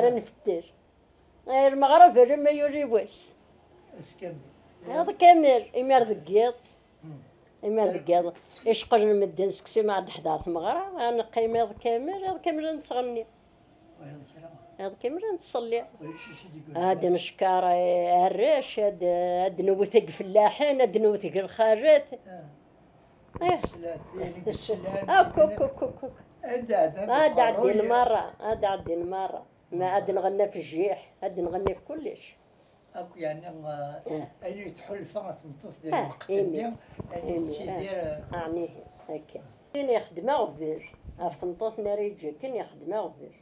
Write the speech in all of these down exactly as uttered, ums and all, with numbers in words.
Ad nfetter. Ay lmeɣreb, alamma yuli wass. Ass kamel. Iḍ kamel, imir deg yiḍ. Hmm. Imir deg yiḍ. Iceqqlen medden seg sima ad d-teḥḍer tmeɣra, ad neqqim iḍ kamel, iḍ kamel ad nettɣenni. Iḍ kamel ad nettṣelli. Ad neckeṛ, eh, arrac, ad, ad newwet deg ifellaḥen, ad newwet deg lxalat. Ah. Eh. Akk, akk, akk, akk, akk. Ad ɛeddin merra, ad ɛeddin merra. Ma ad nɣenni ɣef jjiḥ, ad nɣenni ɣef kullec. Akk, yeɛni, eh, ayen i tḥulfa tmeṭṭut di lweqt-nni, ayen i tettidir, eh. Ɛni, akka. Tin ixdem aɣbel, ɣef tmeṭṭut-nni ara yeǧǧ akken ixdem aɣbel.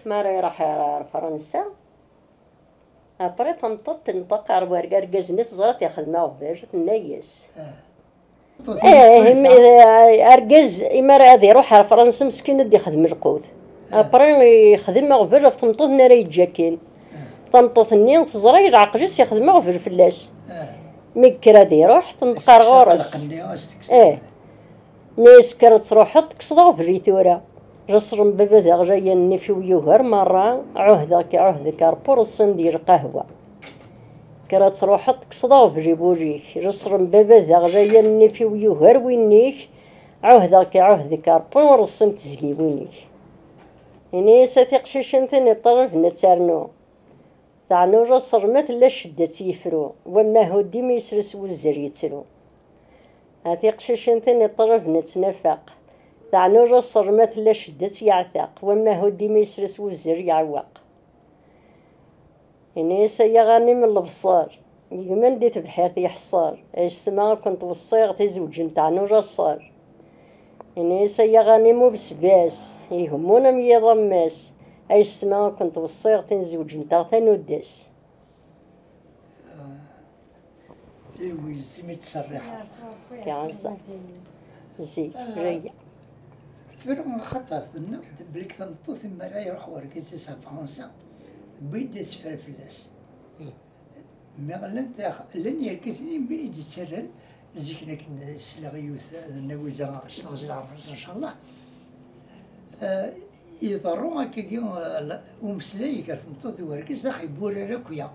Mi ara iruḥ ar, ar Fransa, après tameṭṭut tenṭeq ɣer werg-, argaz-nni teẓra-t ixdem aɣbel, tenna-yas. Ah. Eh, im-, eh, argaz, imi ara ad iruḥ ar Fransa, meskin ad d-ixdem lqut. Ah. Après, ixdem aɣbel ɣef tmeṭṭut-nni ara yeǧǧ akin. Ah. Tameṭṭut-nni teẓra i leɛqel-is ixdem aɣbel fell-as. Ah. Mi yekker ad iruḥ, tenṭeq ar ɣur-s. Eh. Nna-yas, kker ad truḥeḍ, tekkseḍ aɣbel-i tura. Laṣel n baba d aɣlayan, nnif-iw yugar merra, ɛuhdeɣ-k, ɛuhdeɣ-k, Ṛebbi ur ḍsin di lqahwa. Kker ad truḥeḍ, tekkseḍ aɣbel i wul-ik. Laṣel n baba d aɣlayan, nnif-iw yugar win-ik, ɛuhdeɣ-k, ɛuhdeɣ-k, Ṛebbi ur ḍsin tezyiwin-ik. Ini-as a tiqcicin tin iṭṭalaben ad ternu. Teɛnu laṣel ma tella ccedda ad tt-yefru, wamma huddi mi yesres wuzzer yettru. A tiqcicin tin iṭṭalaben ad tt-nafaq. Teɛnu laṣel ma tella ccedda ad tt-yeɛtaq, wamma huddi mi yesres wuzzer yeɛweq. Ini-as ay aɣanim n lebṣel, yegman di tebḥirt yeḥṣel, ay yessetma ad kent-weṣṣiɣ tizewǧem teɛnu laṣel. Ini-as ay aɣanim ubesbas, ihemmun am yiḍ ammas, ay yessetma ad kent-weṣṣiɣ tin zewǧent-aɣ tanuddas. Lwiz, imi ttserriḥeɣ. Tiɛeẓẓa. Zik, jayya. Tura axaṭer tenniḍ-d belli tameṭṭut imi ara iruḥ wergaz-is ɣer Fransa, tewwi-d asefra fell-as. Mi llant, llan yergazen i d-yettarran zik, akken sleɣ i yiwet, ad nawi da s teɣzi n leɛmer-is, ncallah. Eh, iḍerru akkagi, eh, la-, umeslay gar tmeṭṭut d wergaz, d ax iburar akk ya.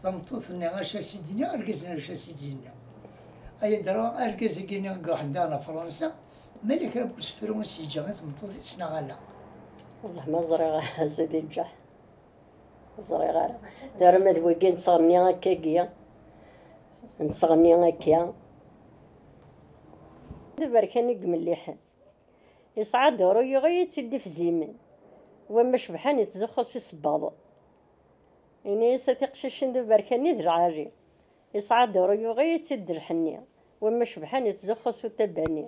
Tameṭṭut-nni acu as-d-yenna, argaz-nni acu as-d-yenna. Ay adra, argaz-agi-nni i iruḥen daɣen ɣer Fransa, mala kra n usefru i s-yeǧǧa i tmeṭṭut-is neɣ ala? Wellah ma ẓriɣ acu i d-yeǧǧa. Ur ẓriɣ ara. Tura ma d wigi nettɣenni akkagi, nettɣenni akka. D aberkan i imelliḥen. Yesɛa-d uruyu i tt-id-ifzimen. Wamma cebḥen yettzuxxu s isebbaḍen. Ini-as a tiqcicin d aberkan i d lɛali. Yesɛa-d uruyu i tt-id-lḥenni. Wamma cebḥen yettzuxxu s utabani.